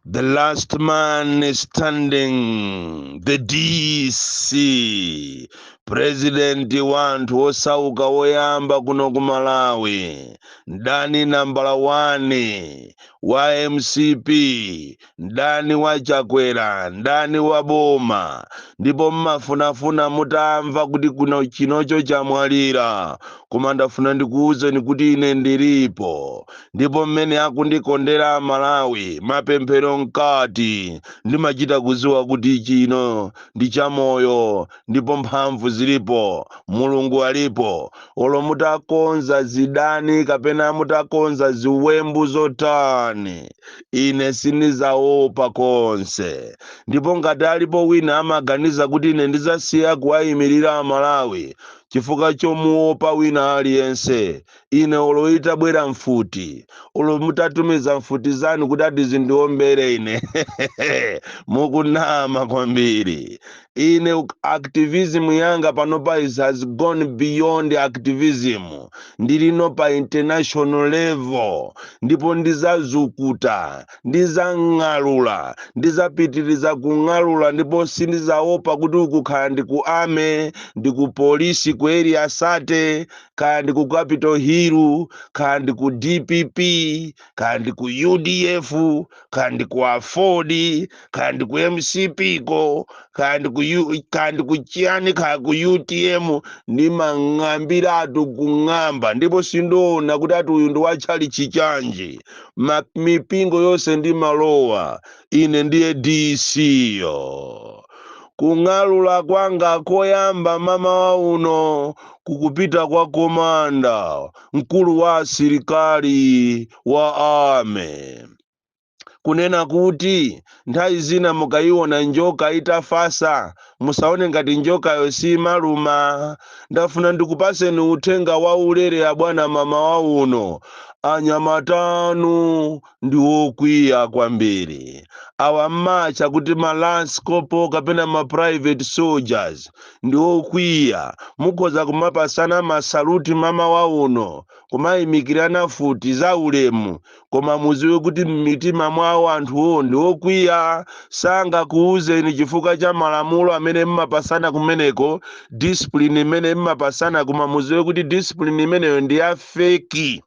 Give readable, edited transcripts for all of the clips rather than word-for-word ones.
The last man standing, the DC, president wanthu osauka woyamba kuno ku Malawi, mdani nambala 1 wa MCP, mdani wa Chakwera, mdani wa boma. Ndipo mmafunafuna mutamva kuti kuno chinocho chamwalira, koma ndafuna ndikuwuzeni kuti ine ndilipo. Ndipo mmene akundikondera Malawi, mapemphero mkati, ndimachita kuziwa kuti chino ndi chamoyo ndipo mphamvu zilipo, Mulungu alipo. Olo mutakonza zidani kapena mutakonza ziwembu zotani, ine sindizaopa konse. Ndipo ngati alipo wina amaganiza kuti ine ndizasiya kuwayimirira Amalawi chifukwa chomuopa wina aliyense, ine olo itabwera mfuti, olo mutatumiza mfuti zanu kuti ati zindiombere ine, mukunama kwambiri. Ine activism yanga panopa is has gone beyond activism, ndilino pa international level. Ndipo ndizazukuta, ndizang'alula, ndizapitiriza kung'alula, ndipo sindizaopa kuti uku kaya ndi ku army, ndi ku polisi ku Area 30, kaya ndi ku Capitol Hill, kaya ndi ku DPP, kaya ndi ku UDF, kaya ndi ku AFORD, kaya ndi ku MCP ko, kaya ndi ku kaya ndi ku chiyani, kaya ku UTM, ndimang'ambiratu kung'amba. Ndipo sindiona kuti ati uyu ndi watchalichi chanji. Mipingo yonse ndimalowa. Ine ndiye DC yo. Kung'alula kwanga koyamba mamawa uno kukupita kwa commander, mkulu wa asilikali wa army, kunena kuti nthawi zina mukayiona njoka itafasa, musaone ngati njokayo simaluma. Ndafuna ndikupaseni uthenga wa ulere abwana mamawa uno. Anyamatanu ndi wokwiya kwambiri awa, mmacha kuti ma lance corporal kapena ma private soldiers ndi okwiya. Mukhoza kumapasana ma salute mamawa uno, kumayimikirana futi za ulemu, koma muziwe kuti m'mitima mwawo anthuwo ndi okwiya. Sangakuuzeni chifukwa cha malamulo amene mmapasana kumeneko, discipline imene mmapasana, koma muziwe kuti discipline imeneyo ndi ya fake.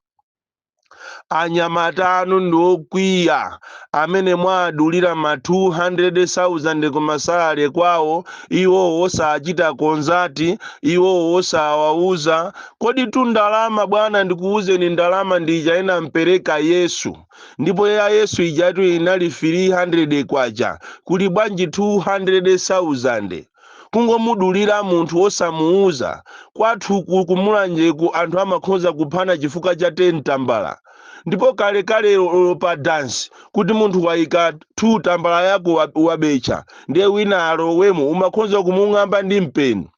Anyamata anu ndi okwiya amene mwadulira ma 200,000 kuma salary kwawo, iwo osachita consult, iwo osawauza. Kodi tu ndalama, bwana, ndikuuzeni, ndalama ndija inampereka Yesu, ndipo ya Yesu ijatu inali 300 kwacha. Kuli bwanji 200,000 kungomudulira munthu osamuuza? Kwathu kumulanjeku anthu amakhoza kuphana chifukwa cha 10 tambala. Ndipo kalekale pa dance, kuti munthu wayika 2 tambala yako, wabecha, ndiye wina alowemo, umakhoza kumung'amba ndi mpeni.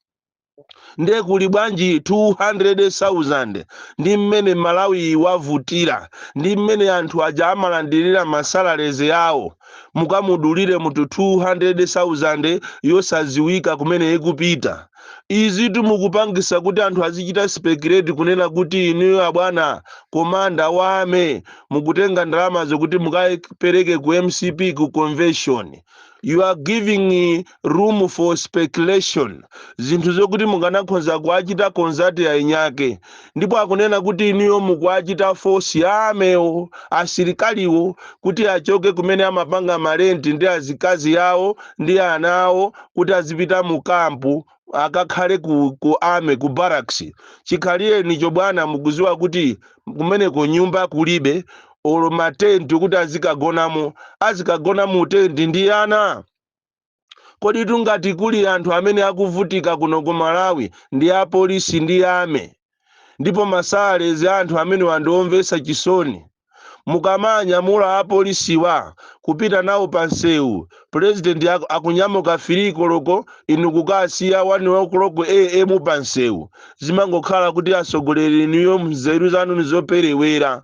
Ndiye kuli bwanji 200,000? Ndi mmene Malawi wavutira, ndi mmene anthu aja amalandirira ma salaries yawo, mukamudulire munthu 200,000 yosaziwika kumene ikupita. Izitu mukupangisa kuti anthu azichita speculate kunena kuti inuyo abwana commander wa army mukutenga ndalama zokuti mukapereke ku MCP ku convention. You are giving room for speculation, zinthu zokuti mukanakhoza kuachita consult ayinyake. Ndipo akunena kuti inuyo mukuachita force army wo, asilikaliwo, kuti achoke kumene amapanga ma rent ndi azikazi yawo ndi ana awo, kuti azipita mu camp, akakhale ku army, ku barracks. Chikhalirenicho bwana, mukuziwa kuti kumeneko nyumba kulibe, olo matenti kuti azikagonamo, azikagona mu tenti ndi ana. Kodi tungati kuli anthu amene akuvutika kuno ku Malawi ndi apolisi ndi army, ndipo ma salaries anthu amene wandiomvetsa chisoni. Mukamanyamula apolisiwa kupita nawo pa nsewu, president akunyamuka 3 koloko, inu kukasiya 1 o'clock am pa nsewu. Zimangokhala kuti atsogoleri inuyo mzeru zanu nizoperewera.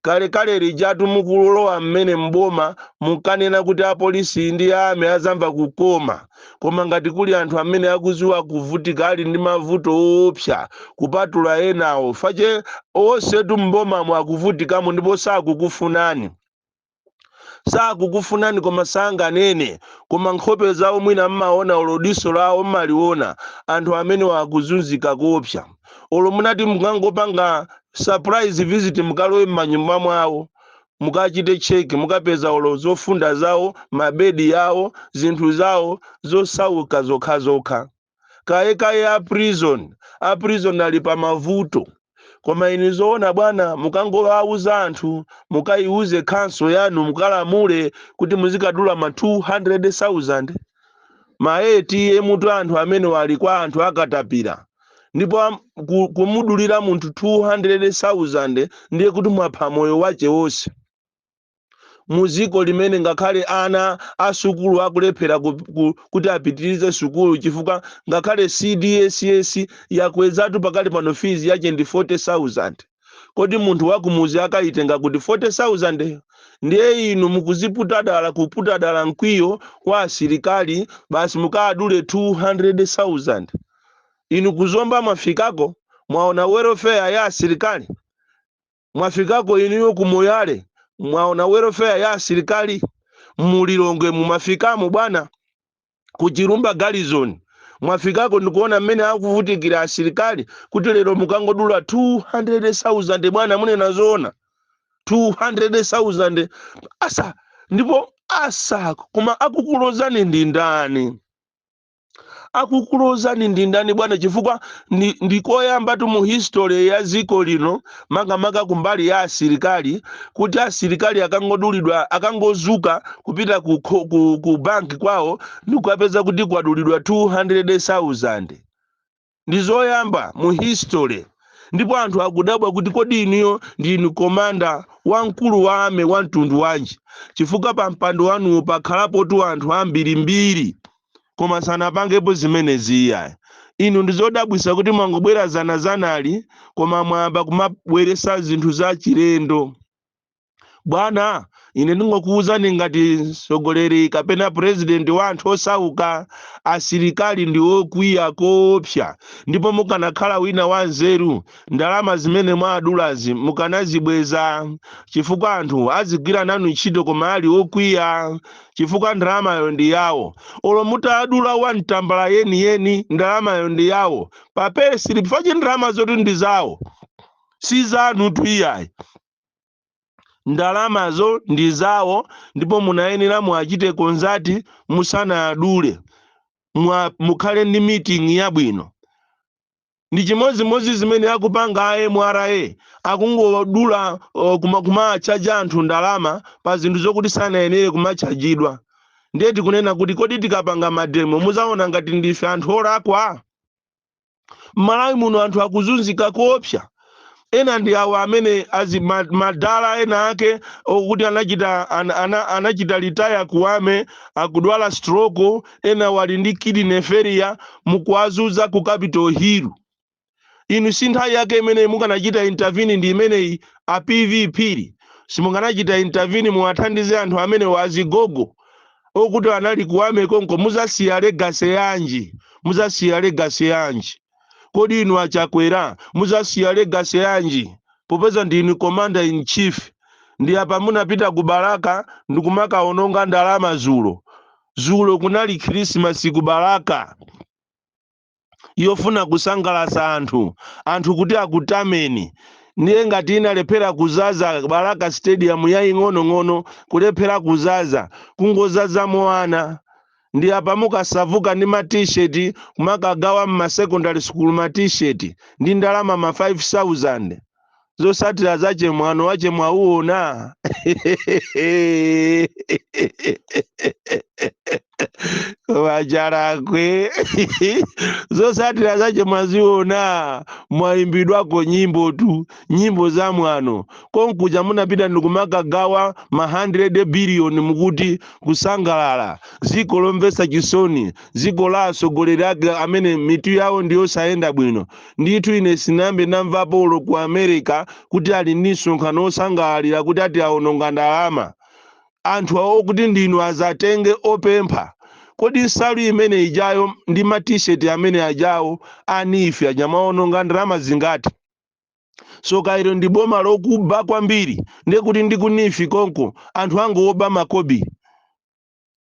Kalekale lijatu mukulowa mmene mboma, munkanena kuti apolisi ndi army azamva kukoma. Koma ngati kuli anthu amene akuziwa kuvutika, ali ndi mavuto owopsa kupatula enawo, face onsetu mbomamo akuvutikamo ndipo sakukufunani. Sakukufunani koma sanganene, koma nkhope zawo mwina mmaona, olo diso lawo mmaliona. Anthu amene akuzunzika koopsa, olo munati mukangopanga surprise visit, mukalowe m'manyumba mwawo, mukachite check, mukapeza olo zofunda zawo, mabedi yawo, zinthu zawo zosauka zokhazokha. Kayekaye a prison, a prison ali pa mavuto. Koma inu zoona bwana, mukangowauza anthu, mukayiuze council yanu, mukalamule kuti muzikadula ma 200,000 ma ATM tu. Anthu amene wali kwa anthu akatapira, ndipo kumudulira munthu 200,000 ndiye kuti mwapha moyo wace wonse. Muziko limene ngakhale ana asukulu akulephera kuti apitirize sukulu, chifukwa ngakhale CDSS yakwezatu pakali pano, fees yache ndi 40,000. Kodi munthu wakumuzi akayitenga kuti 40,000? Ndiye inu mukuziputa dala, kuputa dala mkwiyo wa asilikali, basi mukadule 200,000. Inu kuzomba mwafikako, mwaona welfare ya asilikali? Mwafikako inuyo kumoyale, mwaona welfare ya asilikali? Mulilongwe mumafikamo bwana, Kuchirumba Garrison mwafikako ndikuona mmene akuvutikira asilikali, kuti lero mukangodula 200,000? Bwana, munena zoona? 200,000 asa, ndipo asa, koma akukulozani ndi ndani? Akukulozani ndi ndani bwana? Chifukwa ndikoyamba tu mu history ya dziko lino, makamaka kumbali ya asilikali, kuti asilikali akangodulidwa, akangozuka kupita ku banki kwawo ndikukapeza kuti kwadulidwa 200,000. Ndi zoyamba mu history, ndipo anthu akudabwa kuti kodi inuyo ndinu commander wamkulu wa army wa mtundu wanji? Chifukwa pa mpando wanuwo pakhalapotu anthu ambirimbiri, koma sanapangepo zimenezi iyayi. Inu ndizodabwisa kuti mwangobwera zanazanali, koma mwayamba kumabweresa zinthu za chilendo. Bwana, ine ndingokuwuzani ngati mtsogoleri kapena president wa anthu osauka, asilikali ndi okwiya koopsa. Ndipo mukanakhala wina wa nzeru, ndalama zimene mwadulazi mukanazibweza, chifukwa anthu azigwira nanu ntchito koma ali okwiya, chifukwa ndalamayo ndi yawo. Olo mutadula wa mtambala yeniyeni, ndalamayo ndi yawo pa payslip, fachi ndalama zoti ndi zawo, si zanu tu iyayi. Ndalamazo ndi zawo, ndipo munayenera muachite consult musanadule, mukhale ndi meeting yabwino. Ndi chimodzimodzi zimene akupanga a MRA, akungodula kumachaja anthu ndalama pa zinthu zokuti sanayenere kumachajidwa. Ndiye tikunena kuti kodi tikapanga mademo muzaona ngati ndife anthu olakwa? M'Malawi muno anthu akuzunzika koopsa. Ena ndi awo amene azi madala ena ake okuti anachita retire ku army, akudwala stroke, ena wali ndi kidney failure, mukuwazuza ku Capitol Hill. Inu si nthawi yake imene mukanachita intervene ndi imeneyi? A PVP, simukanachita intervene muwathandize anthu amene wazigogo okuti anali ku army konko? Muzasiya legacy yanji? Muzasiya legacy yanji? Kodi inu Achakwera muzasiya legacy yanji, popeza ndinu commander in chief? Ndi apa munapita ku Balaka ndikumakaononga ndalama zulo. Zulo kunali Khrisimasi ku Balaka, yofuna kusangalatsa anthu, anthu kuti akutameni. Ndiye ngati inalephera kuzaza Balaka Stadium yaying'onong'ono, kulephera kuzaza, kungozazamo ana. Ndi apa mukasavuka ndi ma T-shirt, kumakagawa mma secondary school ma T-shirt ndi ndalama ma 5000. Zosatira zache mwano wache mwauona. Wacharakwe, zosatira zache mwaziona. Mwayimbidwako nyimbo tu, nyimbo za mwano. Konkuja munapita ndikumakagawa ma 100 billion, mukuti kusangalala. Dziko lomvetsa chisoni, dziko la atsogoleri ake amene mitu yawo ndiyosayenda bwino ndithu. Ine sinambe ndamvapo olo ku America kuti ali ndi msonkhano osangalalira kuti ati awononga ndalama. Anthu awo kuti ndinu azatenge opempha. Kodi nsalu imene ijayo ndi ma T-shirt amene ajawo anife anyamaononga ndalama zingati? Soka ilo ndi boma lokuba kwambiri. Ndiye kuti ndi ku NEEF konko anthu angoba makobiri.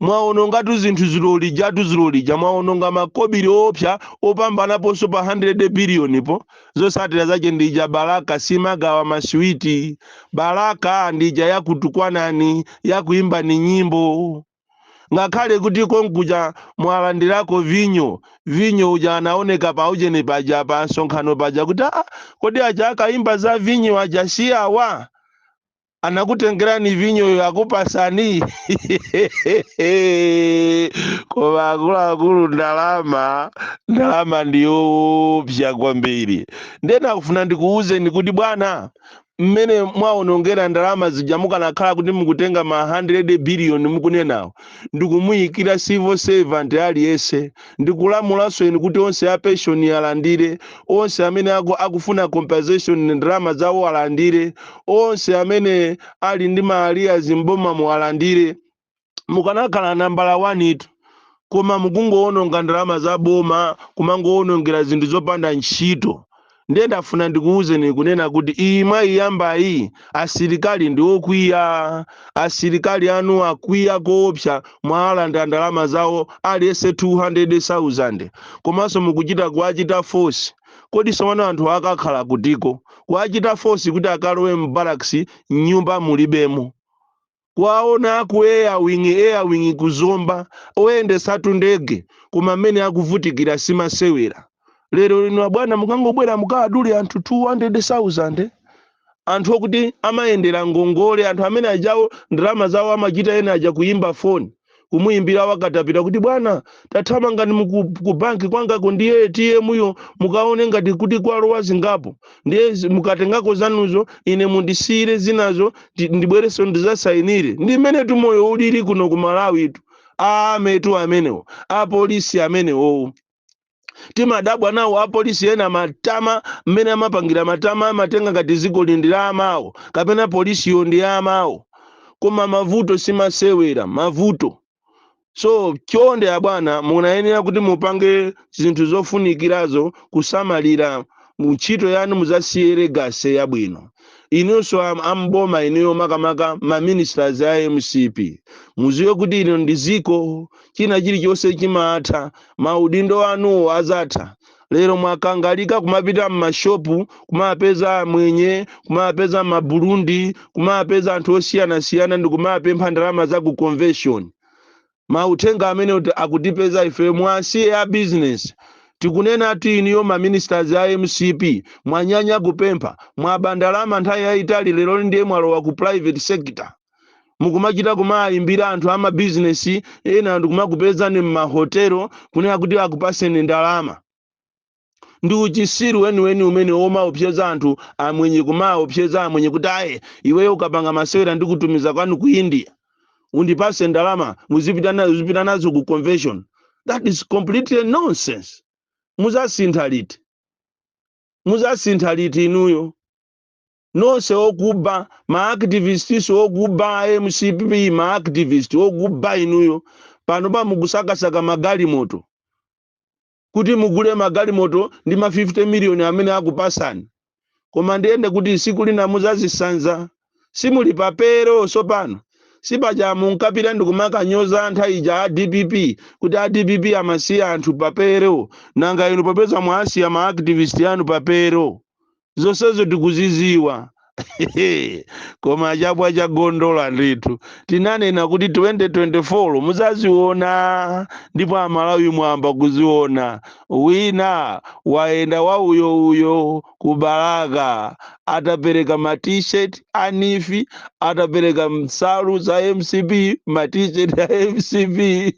Mwaonongatu zinthu zilolijatu zilolija, mwaononga makobiri opsa opambanaponso pa 100 billion po. Zosatira zache ndija Balaka simagawa masiwiti. Balaka ndija yakutukwanani, yakuimba ni nyimbo. Ngakhale kuti konkuja mwalandirako vinyo, vinyo uja anaoneka pa ujeni paja pa msonkhano paja kuti kodi aja akaimba za vinyo aja si awa anakutengerani vinyoyo akupasani. Koma akuluakulu, ndalama ndiyopsa kwambiri. Ndena kufuna ndikuwuzeni kuti bwana, mmene mwaonongera ndalama zija, mukanakhala kuti mukutenga ma 100 billion mukunenawo ndikumuyikira civil servant aliyense, ndikulamulanso inu kuti onse a pension alandire, onse amene akufuna compensation ndalama zawo alandire, onse amene ali ndi ma arrears mbomamo alandire, mukanakhala nambala 1 itu. Koma mukungoononga ndalama za boma, kumangoonongera zinthu zopanda ntchito. Ndiye ndafuna ndikuwuzeni kunena kuti iyi mwayiyambayi, asilikali ndi okwiya. Asilikali anu akwiya koopsa. Mwalanda ndalama zawo aliyense 200,000, komanso mukuchita kuwachita force. Kodi sowano anthu akakhala kutiko? Kuwachita force kuti akalowe m'barracks, nyumba mulibemo. Kwaona aku air wing, air wing kuzomba, oyendesatu ndege, koma amene akuvutikira simasewera. Lero lino bwana, mukangobwera mukadule anthu 200,000, anthu okuti amayendera ngongole, anthu amene ajawo ndalama zawo amachita ena aja kuyimba foni, kumuyimbira wakatapita kuti bwana, tathamangani ku banki kwangako ndi ATM yo, mukaone ngati kuti kwalowa zingapo, ndiye mukatengako zanuzo, ine mundisiyire zinazo, ndibwereso ndizasayinire. Ndi mmene tumoyo ulili kuno ku Malawi tu. Ametu amenewo apolisi amenewo timadabwa nawo. Apolisi ena matama mmene amapangira matama, amatenga ngati dziko ndi la amawo kapena polisiyo ndi ya amawo. Koma mavuto simasewera mavuto. So chonde abwana, munayenera kuti mupange zinthu zofunikirazo kusamalira ntchito yanu, muzasiye legacy yabwino. Inunso amboma inuyo, makamaka ma ministers a MCP, muziwe kuti ino ndi ziko, china chilichonse chimatha. Maudindo anuwo azatha. Lero mwakangalika kumapita mmashopu, kumapeza amwenye, kumapeza maburundi, kumapeza anthu osiyanasiyana ndi kumapempha ndalama za ku convention. Mauthenga amene kuti akutipeza ife, mwasiye a business. Tikunena ati iniyo ma ministers a MCP mwanyanya kupempha, mwaba ndalama nthawi yayitali. Lero ndiye mwalowa ku private sector, mukumachita kumayimbira anthu ama business ena anthu, kumakupezani mmahotelo kunena kuti akupaseni ndalama. Ndi uchisiru weniweni umene womaopseza anthu amwenye, kumaopseza amwenye kuti aye, iweyo ukapanga masewera ndikutumiza kwanu ku India, undipase ndalama muzipita nazo ku convention. That is completely nonsense. Muzasintha liti? Muzasintha liti inuyo nonse okuba, ma activists okuba a MCP, ma activist okuba inuyo? Pano pa mukusakasaka magalimoto kuti mugule magalimoto ndi ma 50 million amene akupasani. Koma ndiyende kuti siku lina muzazisanza. Simuli papero sopano. Sipaja munkapita ndikumakanyoza nthawi ija a DPP kuti a DPP amasiya anthu papero? Nanga inu popeza mwasiya ma activist anu papero, zonsezo tikuziziwa. Koma chabwa chagondola ndithu. Tinanena kuti 2024 muzaziona, ndipo Amalawi mwamba kuziona. Wina waenda wa uyo uyo ku Balaka, atapereka ma T-shirt a NEEF, atapereka nsalu za MCP, ma T-shirt a MCP.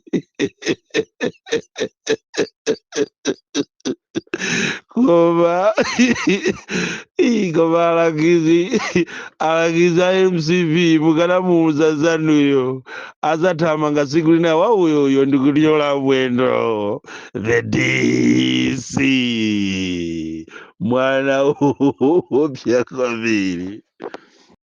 Koma ii, koma alangizi a MCP, mukanamuuza zanuyo azathamanga siku lina wa uyo uyo ndikunyola mwendo. The DC, mwana upya kwambiri.